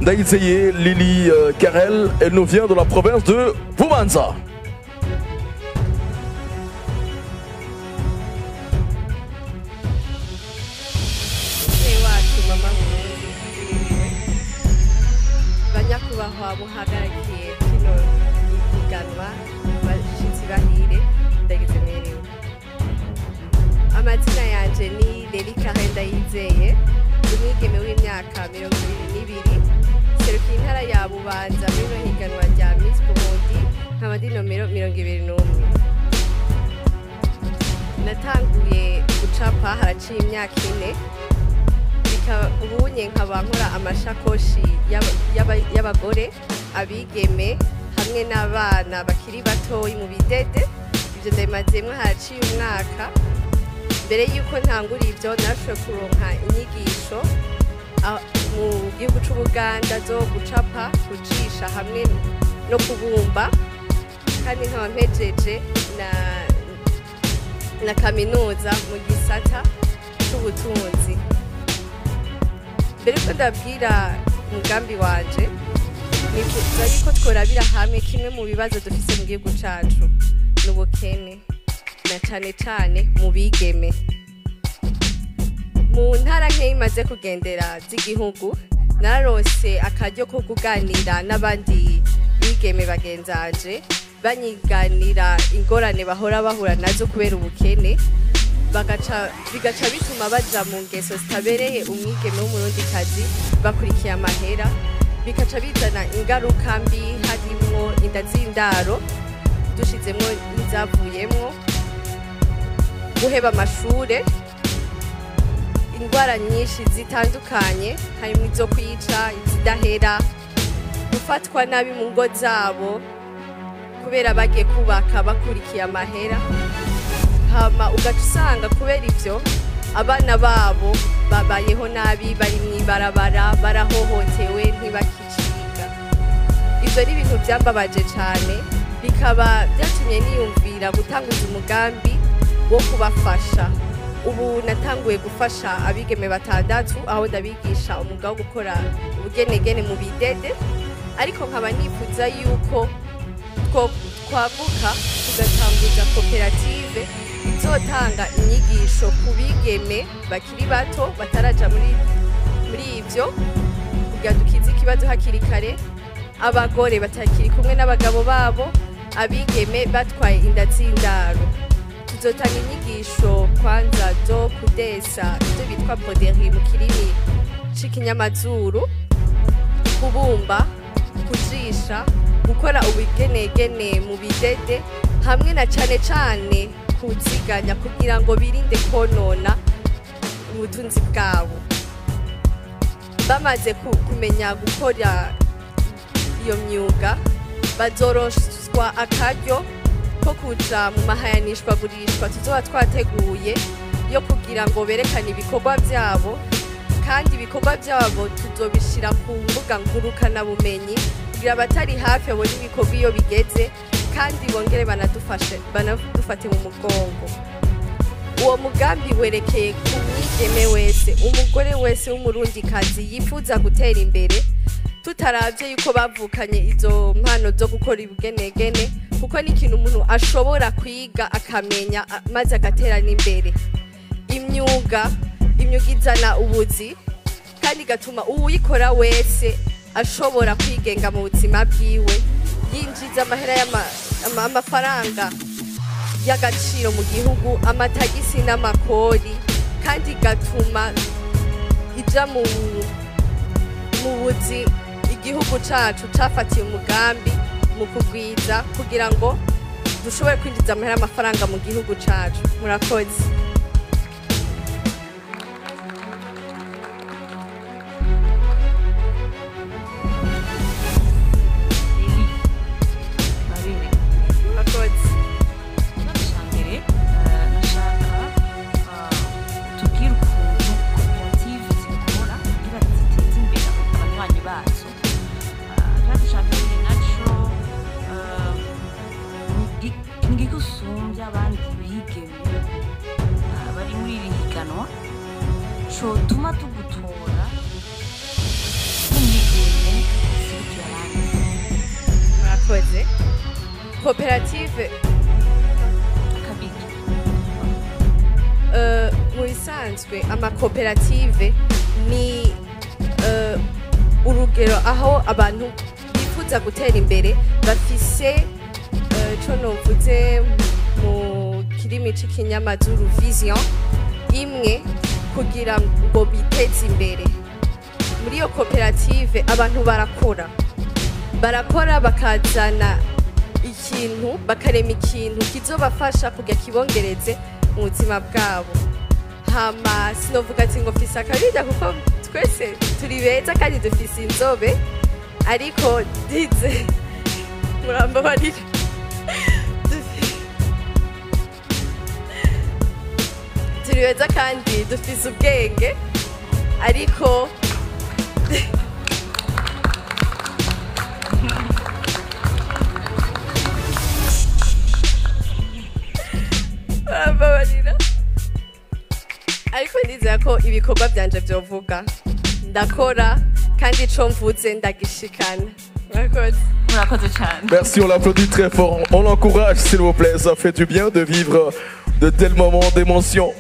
Ndayizeye Lily Karel. Elle nous vient de la province de Bubanza. Wacu mama Burundi, banyakubahwa muhagarikiye kino higanwa, bashitsi bahire, ndagize mwiriwe. Amazina yanje ni Leli Karen Ndayizeye, umwigeme w'imyaka 22, serukiye intara ya Bubanza muri rino higanwa rya Miss Burundi, nkaba ndi nomero 21. Natanguye gucapa haraciye imyaka 4, ubunye nkaba nkora amashakoshi y'abagore, abigeme hamwe n'abana bakiri batoyi mu bidede. Ibyo ndabimazemwo haraciye umwaka. Mbere y'uko ntangura ibyo, narashoboye kuronka inyigisho mu gihugu c'Ubuganda zo gucapa, kujisha hamwe no kubumba, kandi nkaba mpejeje na kaminuza mu gisata c'ubutunzi. Mbere yuko ndabwira umugambi wanje, nifuza yuko tworabira hamwe kimwe mu bibazo dufise mu gihugu cacu, n'ubukene, na cane cane mu bigeme. Mu ntara nkeya imaze kugendera z'igihugu, nararose akaryo ko kuganira n'abandi bigeme bagenzanje, banyiganira ingorane bahora bahura nazo kubera ubukene, bigaca bituma baja mu ngeso zitabereye umwigeme w'umurundikazi, bakurikiye amahera, bikaca bizana ingaruka mbi, harimwo inda z'indaro dushizemwo n'izavuyemwo, guheba amashure, indwara nyinshi zitandukanye harimo izo kwica, izidahera, gufatwa nabi mu ngo zabo kubera bagiye kubaka bakurikiye amahera. Hama ugaca usanga kubera ivyo abana babo babayeho nabi, bari mw'ibarabara, barahohotewe, ntibakiciga. Ivyo ni ibintu vyambabaje cane, bikaba vyatumye niyumvira gutanguza umugambi wo kubafasha. Ubu natanguye gufasha abigeme 6, aho ndabigisha umwuga wo gukora ubugenegene mu bidede, ariko nkaba nifuza yuko twaguka tugatanguza koperative izotanga inyigisho ku bigeme bakiri bato bataraja muri ivyo, kugira dukize ikibazo hakiri kare, abagore batakiri kumwe n'abagabo babo, abigeme batwaye inda z'indaro. Tuzotanga inyigisho kwanza zo kudesa ibyo bitwa broderie mu kirimi c'ikinyamazuru, kubumba, kujisha, gukora ubugenegene mu bidede, hamwe na cane cane kuziganya kugira ngo birinde konona ubutunzi bwabo. Bamaze kumenya gukora iyo myuga, bazoroswa akaryo ko kuja mu mahayanishwa gurishwa tuzoba twateguye yo kugira ngo berekane ibikorwa vyabo, kandi ibikorwa vyabo tuzobishira ku mbuga ngurukanabumenyi kugira abatari hafi babone ibikorwa iyo bigeze, kandi bongere banadufate mu mugongo. Uwo mugambi werekeye ku mwigeme wese, umugore wese w'umurundikazi yifuza gutera imbere, tutaravye yuko bavukanye izo mpano zo gukora ubugenegene, kuko ni ikintu umuntu ashobora kwiga akamenya maze agatera n'imbere. Imyuga izana ubuzi kandi igatuma uwuyikora wese ashobora kwigenga mu buzima bwiwe, yinjiza amahera amafaranga y'agaciro mu gihugu, amatagisi n'amakori, kandi igatuma ija mu buzi igihugu cacu cafatiye umugambi mu kugwiza kugira ngo dushobore kwinjiza amahera amafaranga mu gihugu cacu. Murakoze. Murakoze. Ikibazo ca mbere, nashaka tubwire ukuntu koperative zikora kugira ziteze imbere abanywanyi bazo. Ikibazo ca kabiri naco, ni igiki usumbya abandi bigeme? Amakoperative Akabirya. Mu bisanzwe amakoperative ni urugero aho abantu bifuza gutera imbere bafise ico novuze mu kirimi c'ikinyamazuru vision imwe kugira ngo biteze imbere. Muri iyo koperative abantu barakora, bakazana ikintu, bakarema ikintu kizobafasha kugira kibongereze mu buzima bwabo. Hama sinovuga ati ngo mfise akabirya, kuko twese turi beza kandi dufise inzobe, ariko ndize, murambabarira. Turi beza kandi dufise ubwenge, ariko murambabarira, ariko ndizera ko ibikorwa byanje byovuga. Ndakora kandi ico mvuze ndagishikana. Murakoze. Murakoze cyane. Merci, on l'applaudit très fort. On l'encourage, s'il vous plaît. Ça fait du bien de vivre de tels moments d'émotion.